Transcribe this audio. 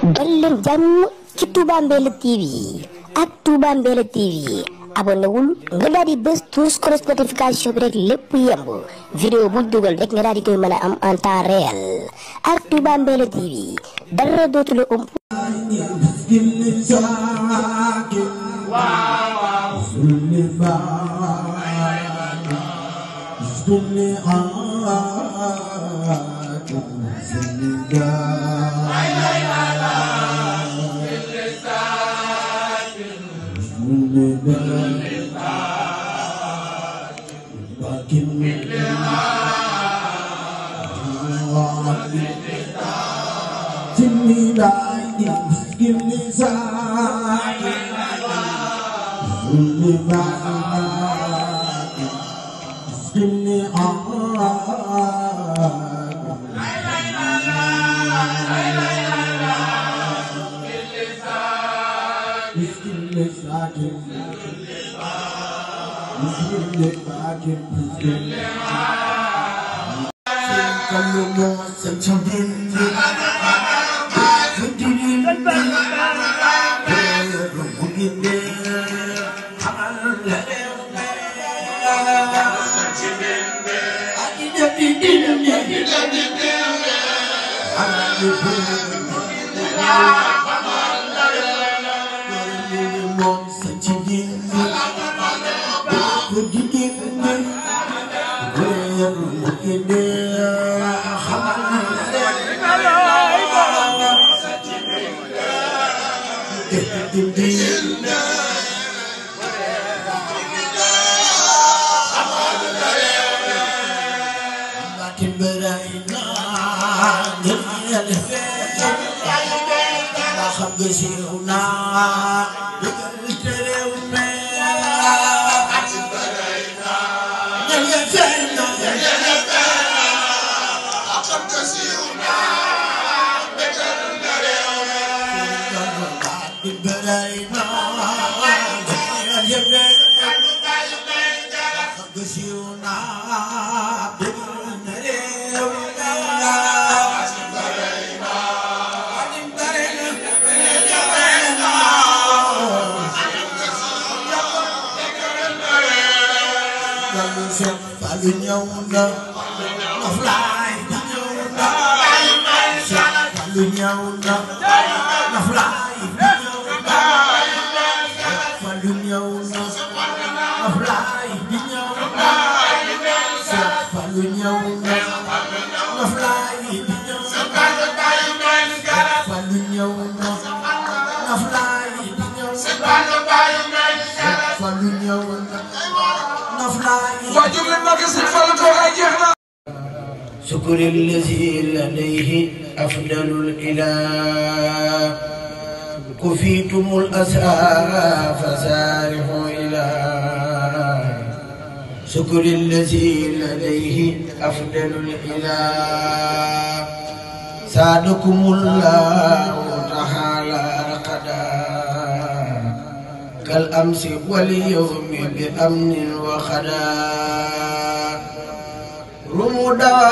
dal leen jàmm ci Touba Mbella TV ak Touba Mbella TV abonné wul nga daal di bës tous notification bi rek lépp yemb vidéo bu dugal rek nga daal di koy mën a am en temps réel ak Touba Mbella TV dara dootu la ëmp. شكر الذي لديه أفضل الإله كفيتم الأسى فسارحوا إلى شكر الذي لديه أفضل الإله سادكم الله تعالى رقدا كالأمس واليوم بأمن وخدا رمودا